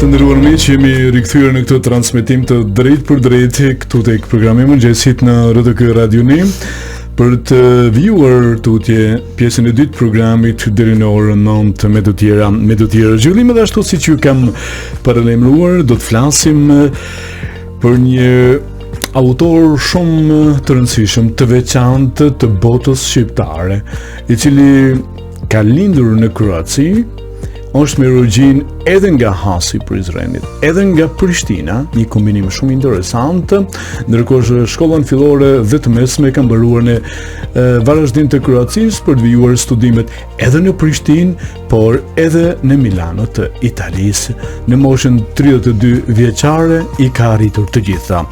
Të nderuar miq, jemi rikthyer në këtë transmetim të drejtpërdrejtë këtu tek programi i mëngjesit në RTK Radio Një për të vijuar tutje pjesën e dytë të programit deri në orën 9 me të tjera, me të tjera zhvillime dhe ashtu siç ju kam paralajmëruar, do të flasim për një autor shumë të rëndësishëm, të veçantë të botës shqiptare, i cili ka lindur në Kroaci, është me origjinë edhe nga Hasi i Prizrenit, edhe nga Prishtina, një kombinim shumë interesant, ndërkohë që shkollën fillore dhe të mesme ka mbaruar në Varazhdin të Kroacisë për të vijuar studimet edhe në Prishtinë, por edhe në Milano të Italisë. Në moshën 32 vjeçare i ka arritur të gjitha.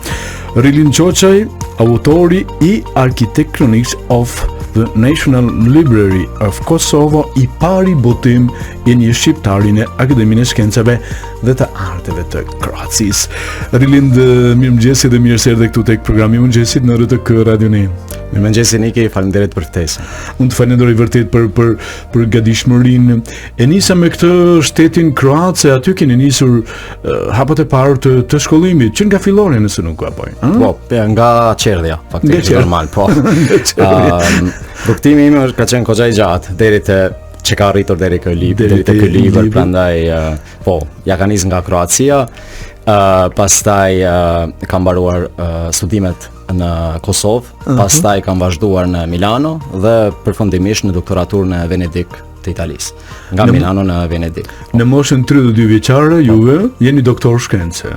Rilind Çoçaj, autori i Architectonics of The National Library of Kosovo, i pari botim i një shqiptari në Akademinë e Shkencave dhe të Arteve të Kroacisë. Rilind, mirëmëngjesi dhe mirë se erdhe këtu tek programi i mëngjesit në RTK Radio Një. Mirëmëngjesi Niki, faleminderit për ftesën. Unë të falenderoj vërtet për për për gatishmërinë. E nisa me këtë shtetin kroat se aty keni nisur uh, hapat e parë të të shkollimit, që nga fillorja nëse nuk gaboj, ëh? Po, ja, nga çerdhja, faktikisht normal, po. Ëm, rrugëtimi im është ka qenë goxha i gjatë deri te që ka arritur deri ky libër, deri te ky libër, prandaj uh, po, ja ka nis nga Kroacia, uh, pastaj uh, kam mbaruar uh, studimet në Kosovë, uh mhm. -huh. pastaj kam vazhduar në Milano dhe përfundimisht në doktoraturë në Venedik të Italisë. Nga në, Milano në Venedik. Po. Në moshën 32 vjeçare po. juve jeni doktor shkence.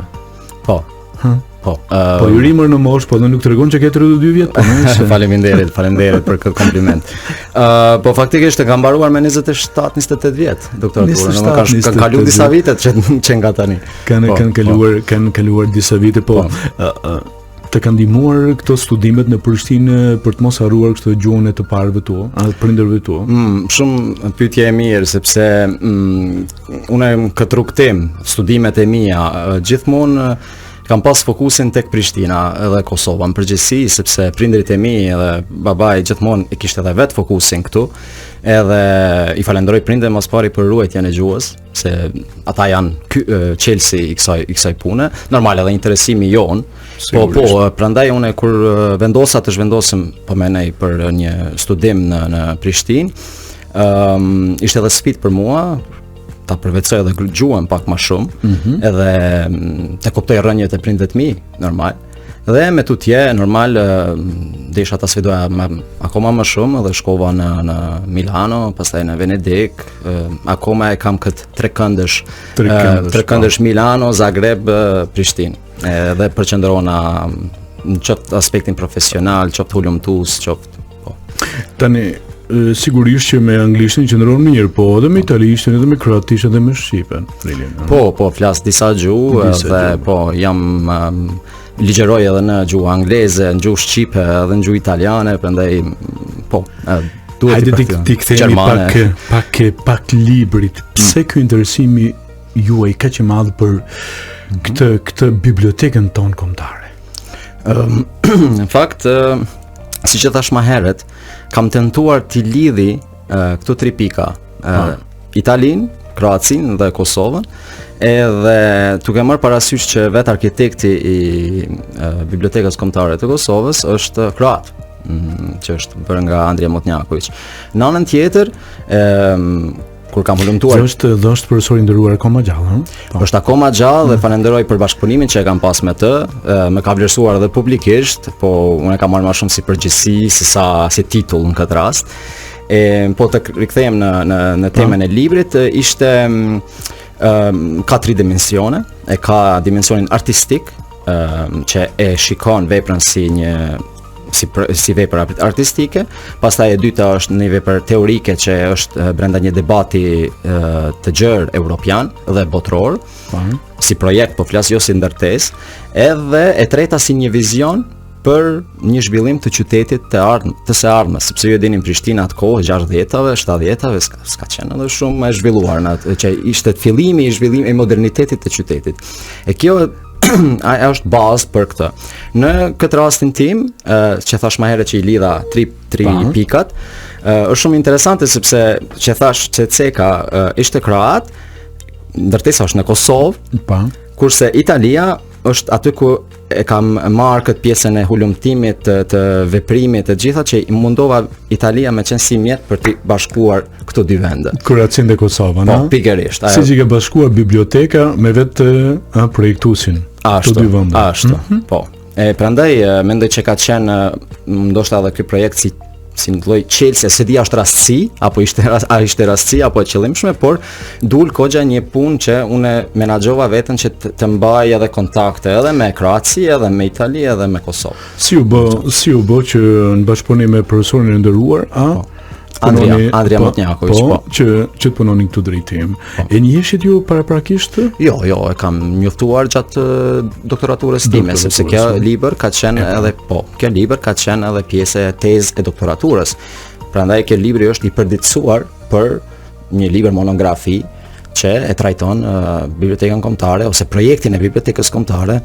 Po. Hë? Po. Uh, po i ri në moshë, po nuk tregon që ke 32 vjet, po nëse. faleminderit, faleminderit për këtë kompliment. Ë, uh, po faktikisht e kam mbaruar me 27, 28 vjet doktoraturën, më kanë kanë kaluar disa vite që që nga tani. Kanë po, kanë po. kaluar, po. kanë kaluar disa vite, po. po. Uh, uh, të kanë ndihmuar këto studimet në Prishtinë për të mos harruar këtë gjuhën e të parëve tu, a të prindërve tu? Mm, shumë pyetje e mirë sepse mm, unë në këtë rrugëtim, studimet e mia, gjithmonë kam pas fokusin tek Prishtina edhe Kosova në përgjithësi sepse prindërit e mi edhe babai gjithmonë e kishte edhe vetë fokusin këtu. Edhe i falenderoj prindërit më së pari për ruajtjen e gjuhës, se ata janë ky çelësi i kësaj i kësaj pune. Normal edhe interesimi jonë. Po po, prandaj unë kur vendosa të zhvendosem po mendoj për një studim në në Prishtinë, ëm um, ishte edhe sfidë për mua ta përvetësoj edhe gjuhën pak më shumë, mm -hmm. edhe mm, të kuptoj rrënjët e prindërve të mi, normal. Dhe me tutje, normal, desha ta sfidoja më, akoma më shumë dhe shkova në, në Milano, pastaj në Venedik, akoma e kam këtë trekëndësh, trekëndësh, trekëndësh po. Milano, Zagreb, Prishtinë. Dhe përqendrona në qoftë aspektin profesional, qoftë hulumtues, qoftë po. Tani, sigurisht që me anglishtin qëndron mirë, po edhe me italishtin, edhe me kroatisht, edhe me shqipen. Po, po, flas disa gjuhë dhe gjuhë. po jam um, ligjëroj edhe në gjuhë angleze, në gjuhë shqipe, edhe në gjuhë italiane, prandaj po, duhet Hajde t'i t'i kthehemi pak pak pak librit. Pse mm. ky interesimi juaj kaq i madh për mhm. këtë këtë bibliotekën tonë kombëtare? Ëm, në fakt, siç e thashë më herët, kam tentuar t'i lidhi uh, këto tri pika, uh, Italinë, Kroacinë dhe Kosovën, edhe duke marrë parasysh që vetë arkitekti i uh, Bibliotekës Kombëtare të Kosovës është kroat, mm, që është bërë nga Andrija Motnjaković. Në anën tjetër, ëm kur kam hulumtuar. Dhe është dhe është profesor i nderuar akoma gjallë, ëh? Po. Është akoma gjallë dhe mm. falenderoj për bashkëpunimin që e kam pas me të, më ka vlerësuar edhe publikisht, po unë e kam marrë më shumë si përgjegjësi se sa si titull në këtë rast. E po të rikthehem në në në po. temën e librit, ishte ëm ka tri dimensione, e ka dimensionin artistik, ëm që e shikon veprën si një si si vepër artistike, pastaj e dyta është një vepër teorike që është brenda një debati të gjerë europian dhe botëror. Po. Si projekt po flas jo si ndërtesë, edhe e treta si një vizion për një zhvillim të qytetit të ardhm, të së ardhmes, sepse ju e dini Prishtina atë kohë 60-tave, 70-tave s'ka, s'ka qenë edhe shumë e zhvilluar në atë që ishte fillimi i zhvillimit i modernitetit të qytetit. E kjo ajo është bazë për këtë. Në këtë rastin tim, uh, që thashë më herët që i lidha tri tri pa. pikat, uh, është shumë interesante sepse që thashë që Ceka uh, ishte kroat, ndërtesa është në Kosovë, pa. Kurse Italia është aty ku e kam marrë këtë pjesën e hulumtimit të, të veprimit të gjitha që i mundova Italia me qenë si mjet për t'i bashkuar këto dy vende. Kroacinë dhe Kosovën, po, pikërisht. Ajo... Si që ka bashkuar biblioteka me vetë a, projektuesin. Ashtu, të dy vende. Ashtu, mm -hmm. po. E prandaj mendoj që ka qenë ndoshta edhe ky projekt si si një lloj çelëse, s'e di a është rastësi apo ishte a ishte rastësi apo e qëllimshme, por dul koxha një punë që unë menaxhova veten që të, të mbaj edhe kontakte edhe me Kroaci, edhe me Itali, edhe me Kosovë. Si u bë, si u bë që në bashkëpunim me profesorin e nderuar, a? Po. Andrija, Andrija po, Mutnjaković, po, po. Që, që të punonin këtë drejtim. Po. E njiheshit ju paraprakisht? Jo, jo, e kam njoftuar gjatë doktoraturës time, sepse kjo po. libër ka qenë edhe, po, kjo libër ka qenë edhe pjesë e tezë e doktoraturës. Prandaj kjo libri është i përditësuar për një libër monografi që e trajton uh, Bibliotekën Kombëtare ose projektin e Bibliotekës Kombëtare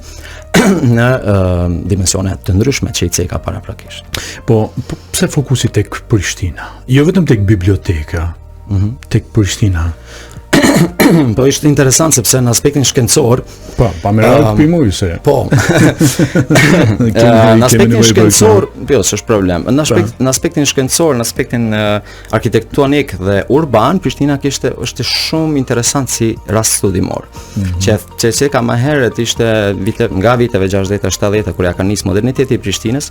në uh, dimensione të ndryshme që i ceka paraprakisht. Po, po pse fokusi tek Prishtina? Jo vetëm tek biblioteka, mm -hmm. tek Prishtina. po ishte interesant sepse në aspektin shkencor, po, pa më radhë um, pimuj se. Po. në aspektin shkencor, jo, s'është problem. Në aspekt po. në aspektin shkencor, në aspektin uh, arkitektonik dhe urban, Prishtina kishte është shumë interesant si rast studimor. Mm -hmm. Që që që ka më herët ishte vite nga viteve 60 70 kur ja ka nis moderniteti i Prishtinës,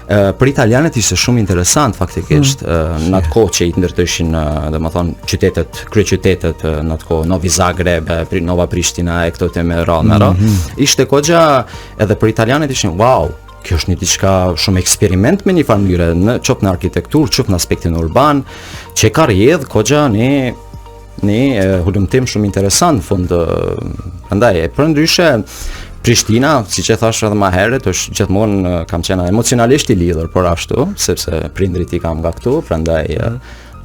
për italianët ishte shumë interesant faktikisht mm. në atë kohë që i ndërtoshin domethënë qytetet, kryeqytetet në atë kohë Novi Zagreb, Nova Prishtina e këto të me radhë me radhë. Mm -hmm. Ishte koxha edhe për italianët ishin wow, kjo është një diçka shumë eksperiment me një farë mënyre, në qoftë në arkitekturë, qoftë në aspektin urban, që ka rrjedh koxha një një hulumtim shumë interesant në fund prandaj e përndryshe Prishtina, siç e thashë edhe më herët, është gjithmonë kam qenë emocionalisht i lidhur, por ashtu, sepse prindrit i kam nga këtu, prandaj mm.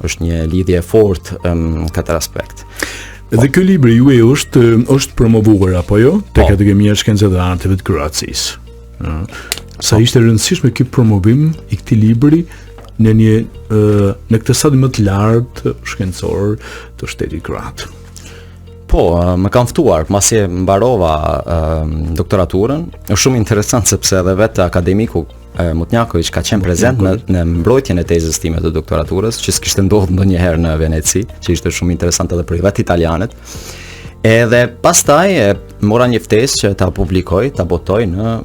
është një lidhje e fortë në këtë aspekt. Dhe ky libri juaj është është promovuar apo jo tek po. Akademia e Shkencave dhe Arteve të Kroacisë. Sa ishte e rëndësishme ky promovim i këtij libri në një në këtë stad më të lartë shkencor të shtetit kroat. Po, më kanë ftuar, pasi mbarova doktoraturën, është shumë interesant sepse edhe vetë akademiku Mutnjaković ka qenë prezent në në mbrojtjen e tezës time të doktoraturës, që s'kishte ndodhur ndonjëherë në Veneci, që ishte shumë interesant edhe për vetë italianët. Edhe pastaj e mora një ftesë që ta publikoj, ta botoj në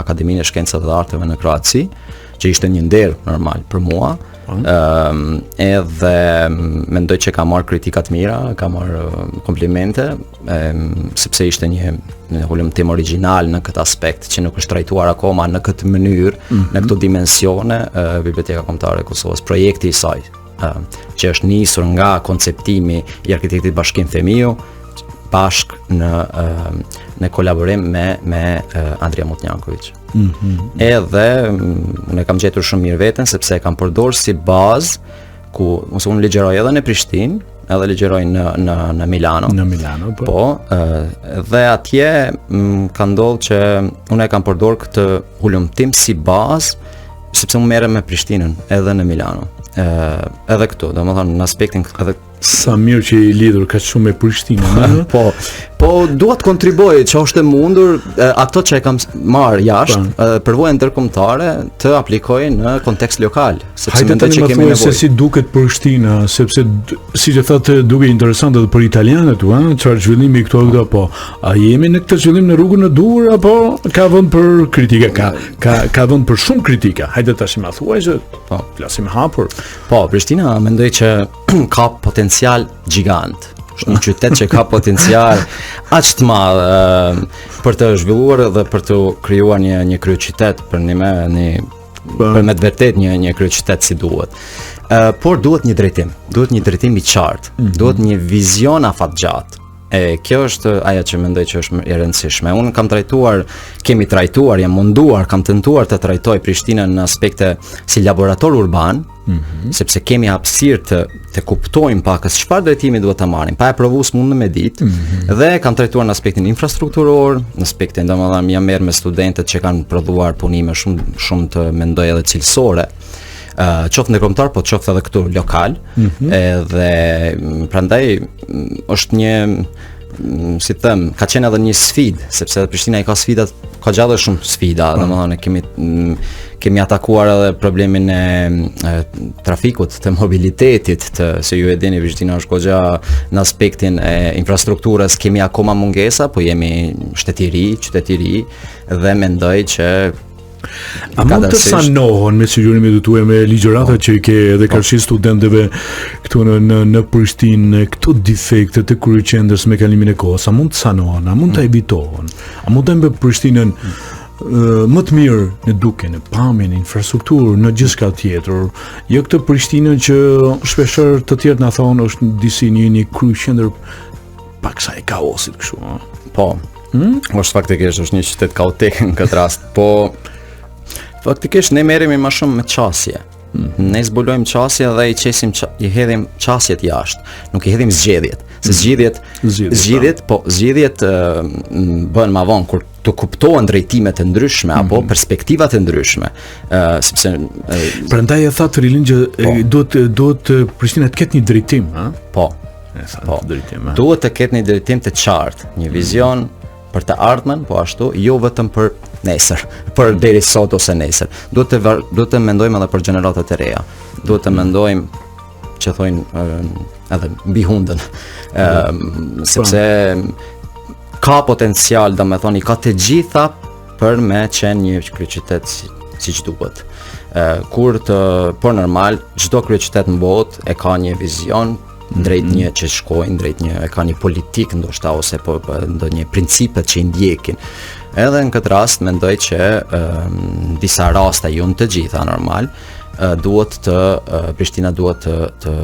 Akademinë e Shkencave dhe Arteve në Kroaci, që ishte një nder normal për mua. Po. Ëm um, edhe mendoj që ka marrë kritika të mira, ka marrë komplimente, um, sepse ishte një një hulumtim origjinal në këtë aspekt që nuk është trajtuar akoma në këtë mënyrë, mm -hmm. në këto dimensione, uh, Biblioteka Kombëtare e Kosovës, projekti i saj që është nisur nga konceptimi i arkitektit Bashkim Fehmiu bashkë në në kolaborim me me Andrija Mutnjanković. Mm -hmm. Edhe mm, unë e kam gjetur shumë mirë veten sepse e kam përdorur si bazë ku ose unë ligjëroj edhe në Prishtinë, edhe ligjëroj në në në Milano. Në Milano, po. Po, dhe atje m, ka ndodhur që unë e kam përdorur këtë hulumtim si bazë sepse unë merrem me Prishtinën edhe në Milano. Ë edhe këtu, domethënë në aspektin edhe sa mirë që je i lidhur kaq shumë me Prishtinën, ëh? po, po dua të kontribuoj që është e mundur ato që e kam marr jashtë, po. përvojën ndërkombëtare të aplikoj në kontekst lokal, sepse mendoj që kemi nevojë. Se si duket Prishtina, sepse siç e thatë duket interesant edhe për italianët, ëh, çfarë zhvillimi këto këto po. A jemi në këtë zhvillim në rrugën e duhur apo ka vend për kritika? Ka Ka ka vend për shumë kritika. Hajde tash ma thuaj se po flasim hapur. Po, Prishtina mendoj që ka potencial gjigant. Është një qytet që ka potencial aq të madh për të zhvilluar dhe për të krijuar një një kryeqytet për një me një po. për me të vërtet një një kryeqytet si duhet. Ë por duhet një drejtim, duhet një drejtim i qartë, mm -hmm. duhet një vizion afatgjatë. E kjo është ajo që mendoj që është e rëndësishme. Unë kam trajtuar, kemi trajtuar, jam munduar, kam tentuar të trajtoj Prishtinën në aspekte si laborator urban, mm -hmm. sepse kemi hapësirë të të kuptojmë pakës çfarë drejtimi duhet ta marrim. Pa e provu s'mundem me ditë. Mm -hmm. Dhe kam trajtuar në aspektin infrastrukturor, në aspektin domethënë jam marrë me studentët që kanë prodhuar punime shumë shumë të mendoj edhe cilësore uh, qoftë ndërkombëtar, po qoftë edhe këtu lokal. Mm -hmm. Edhe prandaj është një. mm, si të them, ka qenë edhe një sfidë, sepse edhe Prishtina i ka sfidat, ka gjatë dhe shumë sfida, po. domethënë kemi mm, kemi atakuar edhe problemin e, e trafikut, të mobilitetit, të se ju e dini Prishtina është goxha në aspektin e infrastrukturës, kemi akoma mungesa, po jemi shtet i ri, qytet i ri dhe mendoj që A mund të sanohen me sugjerimet e tua me ligjëratat po. që i ke edhe po. karshi studentëve këtu në në në Prishtinë, këto defekte të kryeqendrës me kalimin e kohës, a mund të sanohen, a mund të mm. evitohen? A mund të bëjmë Prishtinën më të mirë në dukje, në pamje, në infrastrukturë, në gjithçka tjetër. Jo këtë Prishtinën që shpeshherë të tjerët na thonë është disi një një kryeqendër paksa e kaosit kështu, ëh. Po. Hmm? Është faktikisht është një qytet kaotik në këtë rast, po faktikisht ne merremi më shumë me qasje. Hmm. Ne zbulojmë qasje dhe i qesim qa, i hedhim qasjet jashtë, nuk i hedhim zgjedhjet. Se hmm. zgjidhjet, zgjidhjet, zgjidhjet, po zgjidhjet bëhen më vonë kur të kuptohen drejtimet e ndryshme mm -hmm. apo mhm. perspektivat e ndryshme, ë uh, sepse uh, prandaj e thatë Rilind që po. duhet duhet Prishtina të ketë një drejtim, ë? Po. Po, drejtim, duhet të ketë një drejtim të qartë, një vizion për të ardhmen, po ashtu, jo vetëm për nesër, për deri sot ose nesër. Duhet të duhet të mendojmë edhe për gjeneratat e reja. Duhet të mendojmë që thonë edhe mbi hundën. Ëm sepse ka potencial, domethënë, i ka të gjitha për me qenë një kryeqytet si, siç duhet. Ë kur të por normal, çdo kryeqytet në botë e ka një vizion drejt mhm. një që shkojnë drejt një e ka një politikë ndoshta ose po, po ndonjë principet që i ndjekin. Edhe në këtë rast mendoj që në disa raste jo në të gjitha normal, duhet të Prishtina duhet të të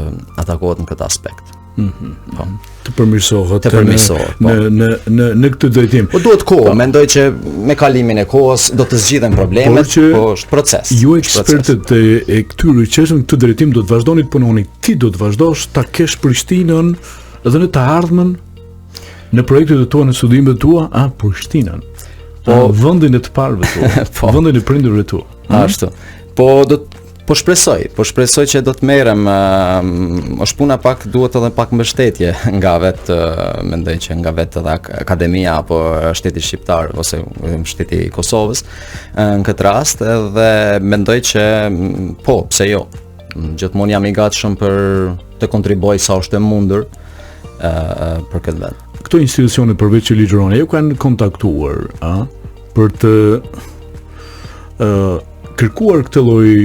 atakohet në këtë aspekt. Mm -hmm. po. Të përmirësohet. Të përmirësohet, po. Në në në në këtë drejtim. Po duhet kohë, po. mendoj që me kalimin e kohës do të zgjidhen problemet, por, që po është proces. Ju ekspertët e, e këtyre çështjeve në këtë drejtim do të vazhdoni të punoni. Ti do të vazhdosh ta kesh Prishtinën edhe në të ardhmen në projektet e tua, në studimet e tua, a Prishtinën. Po vendin e të parëve tu, po. vendin e prindërve tu. Ashtu. Po do të Po shpresoj, po shpresoj që do të merrem, është puna pak duhet edhe pak mbështetje nga vet, mendoj që nga vet edhe akademia apo shteti shqiptar ose shteti i Kosovës në këtë rast edhe mendoj që po, pse jo. Gjithmonë jam i gatshëm për të kontribuoj sa është e mundur për këtë vend. Këto institucione përveç që ligjëroni, ju kanë kontaktuar, a? Për të ë kërkuar këtë lloj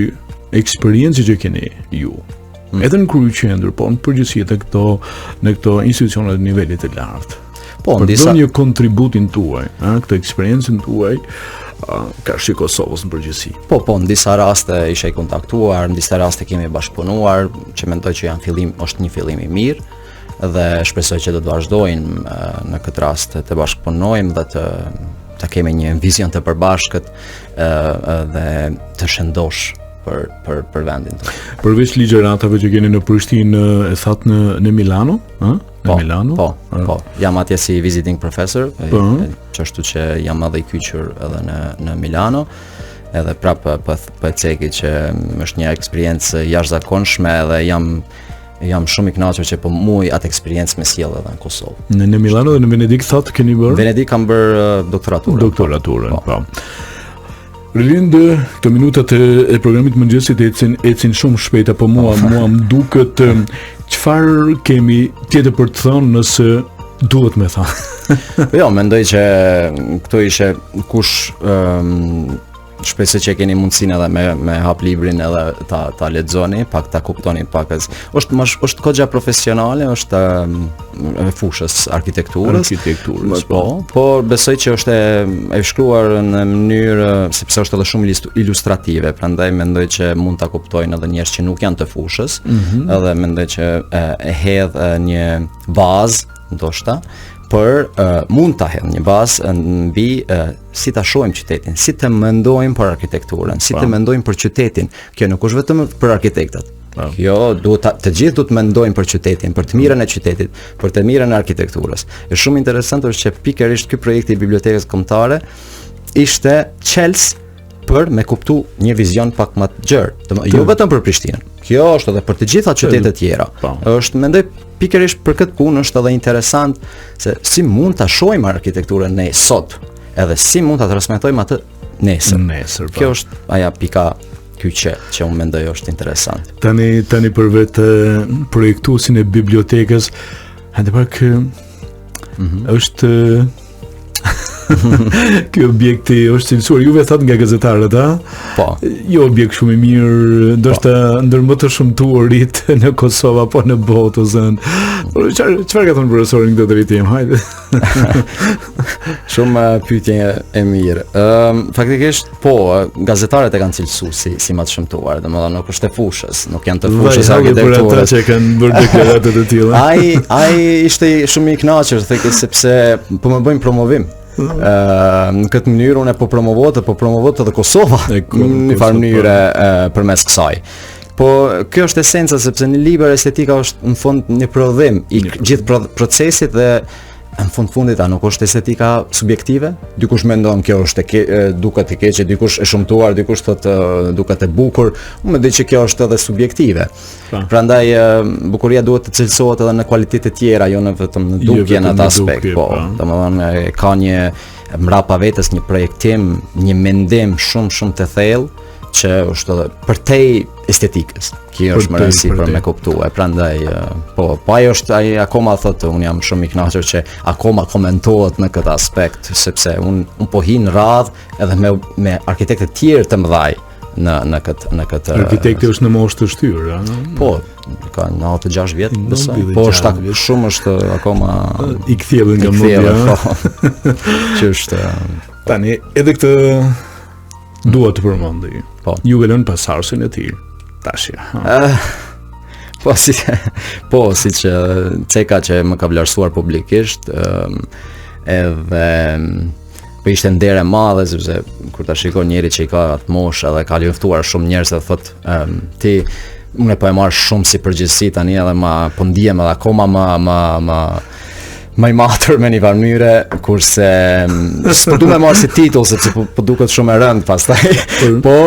eksperience që keni ju. Mm. Edhe në kryeqendër, po në përgjithësi edhe këto në këto institucione të nivelit të lartë. Po, për disa... një kontributin tuaj, ë, këtë eksperiencën tuaj, karshi Kosovës në përgjithësi. Po, po, në disa raste isha i kontaktuar, në disa raste kemi bashkëpunuar, që mendoj që janë fillim, është një fillim i mirë dhe shpresoj që do të vazhdojmë në këtë rast të bashkëpunojmë dhe të të kemi një vizion të përbashkët dhe të shëndosh për për për vendin tonë. Përveç ligjëratave që keni në Prishtinë, e thatë në në Milano, ë? Në po, Milano? Po, po. Jam atje si visiting professor, po. qashtu që jam edhe i kyçur edhe në në Milano edhe prapë po po e ceki që është një eksperiencë e jashtëzakonshme edhe jam Jam shumë i kënaqur që po muj atë eksperiencë me sjell edhe në Kosovë. Në, në Milano dhe në Venedik thatë keni bërë? Venedik kam bërë uh, doktoraturën. Doktoraturën, po. po. Rilind, këto minutat e, e programit të mëngjesit ecin ecin shumë shpejt apo mua po. mua më duket çfarë kemi tjetër për të thënë nëse duhet me thënë. jo, mendoj që këto ishe kush um, Shpresoj që keni mundësinë edhe me me hap librin edhe ta ta lexoni, pak ta kuptoni pak. Është më është goxha profesionale, është e fushës arkitekturës. Arkitekturës, po. Po, por besoj që është e, e shkruar në mënyrë sepse është edhe shumë ilustrative, prandaj mendoj që mund ta kuptojnë edhe njerëz që nuk janë të fushës, mm -hmm. edhe mendoj që e, e hedh një bazë ndoshta për uh, mund ta hedh një bazë mbi uh, si ta shohim qytetin, si të mendojmë për arkitekturën, si të po. mendojmë për qytetin. Kjo nuk është vetëm për arkitektët. Po. Kjo duhet ta, të gjithë duhet të mendojmë për qytetin, për të mirën e qytetit, për të mirën e arkitekturës. E shumë interesant është që pikërisht ky projekt i Bibliotekës Kombëtare ishte çelës për me kuptu një vizion pak më të gjerë, jo vetëm për Prishtinën. Kjo është edhe për të gjitha qytetet tjera. Po. Është mendoj pikërisht për këtë punë është edhe interesant se si mund ta shohim arkitekturën ne sot, edhe si mund ta transmetojmë atë nesër. Nesër, po. Kjo është aja pika kyçe që unë mendoj është interesant. Tani tani për vetë projektuesin e bibliotekës, hajde pak mm -hmm. është Ky objekti është cilësuar juve thatë nga gazetarët, a? Po. Jo objekt shumë i mirë, ndoshta po. ndër më të shëmtuarit në Kosovë apo në botë ose. Por çfarë çfarë ka thënë profesori në këtë drejtim? Hajde. shumë eh, pyetje e mirë. Ëm um, faktikisht po, gazetarët e kanë cilësuar si si më të shëmtuar, domethënë nuk është e fushës, nuk janë të fushës arkitekturës. Për ata që kanë bërë deklarata të tilla. Ai ai ishte shumë i kënaqur, thekë sepse po më bëjnë promovim. Ëh, në këtë mënyrë unë po promovohet, po promovohet edhe Kosova në një farë mënyre përmes kësaj. Po kjo është esenca sepse në libër estetika është në fund një prodhim i gjithë procesit dhe në fund fundit a nuk është estetika subjektive? Dikush mendon kjo është e ke, duket e keqe, dikush e shëmtuar, dikush thotë duket e bukur. Unë mendoj që kjo është edhe subjektive. Pa. Po. Prandaj bukuria duhet të cilësohet edhe në kualitete tjera, jo në vetëm në jo dukje në atë aspekt, po. po. Domethënë ka një mbrapa vetes një projektim, një mendim shumë shumë të thellë që është edhe përtej estetikës. Kjo është më rëndësi për me kuptue. Prandaj po, po ai është ai akoma thotë unë jam shumë i kënaqur që akoma komentohet në këtë aspekt sepse unë un po hi në radhë edhe me me arkitektë të tjerë të mëdhaj në në këtë në këtë Arkitekti është në moshë të shtyrë, a? Po, ka 96 vjet, besoj. Po është ak, shumë është akoma i kthjellët nga mendja. Po. Që është tani edhe këtë Dua të përmendi. Po. Ju ka lënë pasardhësin e tij. Tash. Uh, po si po si që ceka që më ka vlerësuar publikisht, ëm edhe po ishte nder e madhe sepse kur ta shikon njeri që i ka atë moshë edhe ka luftuar shumë njerëz dhe thot um, ti unë po e marr shumë si përgjegjësi tani edhe ma po ndihem edhe akoma më më më më i matur me një farë mënyre, kurse mm, s'po du me marrë si titull, sepse po, po duket shumë e rëndë pastaj, po,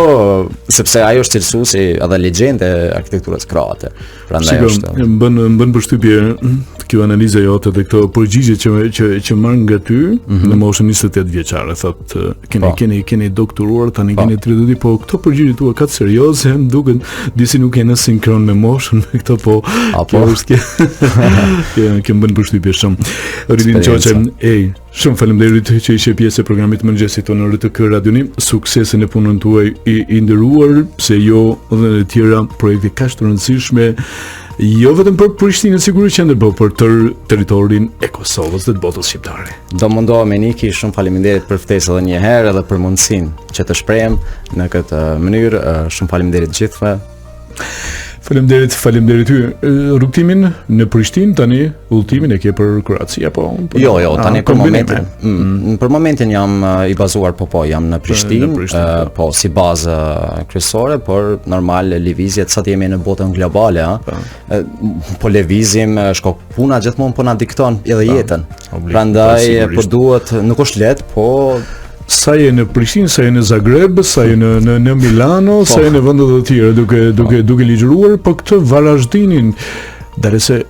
sepse ajo është cilësu si edhe legjendë e arkitekturës kroate. Prandaj Shiko, është. Më bën më bën përshtypje mm, kjo analiza jote dhe këto përgjigje që që që marr nga ty mm -hmm. në moshën 28 vjeçare, thotë keni po. keni keni doktoruar tani po. keni 30 po këto përgjigje tua kaq serioze më duken disi nuk janë në sinkron me moshën me këto po A, po? kjo është kjo kjo kjo më bën përshtypje shumë Rilin Çoçe ej shumë faleminderit që ishe pjesë e programit të mëngjesit tonë në RTK Radio Një suksese në punën tuaj i, i nderuar pse jo dhe në tjera projekte kaq të rëndësishme jo vetëm për Prishtinën sigurisht qendër, por për tërë territorin e Kosovës dhe të botës shqiptare. Do mundohemi Niki, shumë faleminderit për ftesën edhe një herë edhe për mundësinë që të shprehem në këtë mënyrë. Shumë faleminderit gjithëve. Faleminderit, faleminderit ty. Rrugëtimin në Prishtinë tani, udhëtimin e ke për Kroaci apo? Për, jo, jo, tani për momentin. Mm, mm. Për momentin jam i bazuar po po, jam në Prishtinë, në Prishtinë po. po si bazë kryesore, por normal lëvizjet sot jemi në botën globale, a. Po, po lëvizim, shko puna gjithmonë po na dikton edhe po, jetën. Prandaj po duhet, nuk është lehtë, po sa je në Prishtinë, sa je në Zagreb, sa je në në në Milano, po. sa je në vende të tjera duke po. duke duke ligjëruar po këtë Varazhdinin. Dale se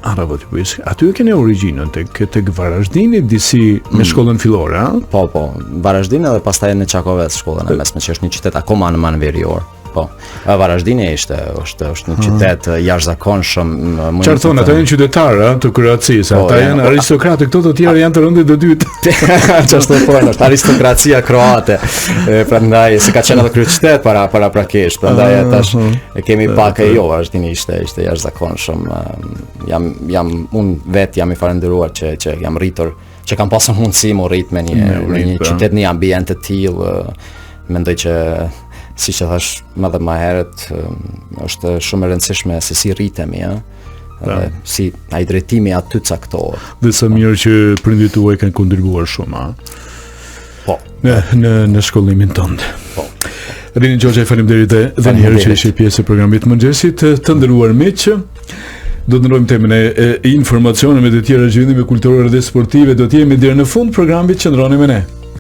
Ara po të pyes, aty e keni origjinën tek tek Varazhdini disi me mm. shkollën fillore, a? Po, po, Varazhdini dhe pastaj në Çakovec shkollën e mesme që është një qytet akoma në më në verior. Po. Varazhdini ishte është është një qytet jashtëzakonshëm. Çfarë thonë ata janë qytetarë të Kroacisë, po, ata janë po, aristokratë, këto të tjerë janë të rendit të dytë. Çfarë thonë, është aristokracia kroate. E, prandaj se ka qenë edhe kryeqytet para paraprakisht, prandaj ah, tash e kemi pak e jo, Varaždini ishte ishte jashtëzakonshëm. Jam jam un vet jam i falënderuar që që jam rritur që kam pasur mundësi m'u rrit me një me një po. qytet, një ambient të tillë, mendoj që siç e thash më dhe më herët, është shumë e rëndësishme se si rritemi, ëh. Dhe po. si ai drejtimi aty caktohet. Dhe sa mirë që prindërit tuaj kanë kontribuar shumë, ëh. Po. Në në në shkollimin tënd. Po. Rini Gjoçaj, faleminderit edhe një herë që ishe pjesë e programit të mëngjesit. Të nderuar miq, do të ndërrojmë temën e, e informacioneve të tjera zhvillime kulturore dhe sportive. Do të jemi deri në fund programit, qëndroni me ne.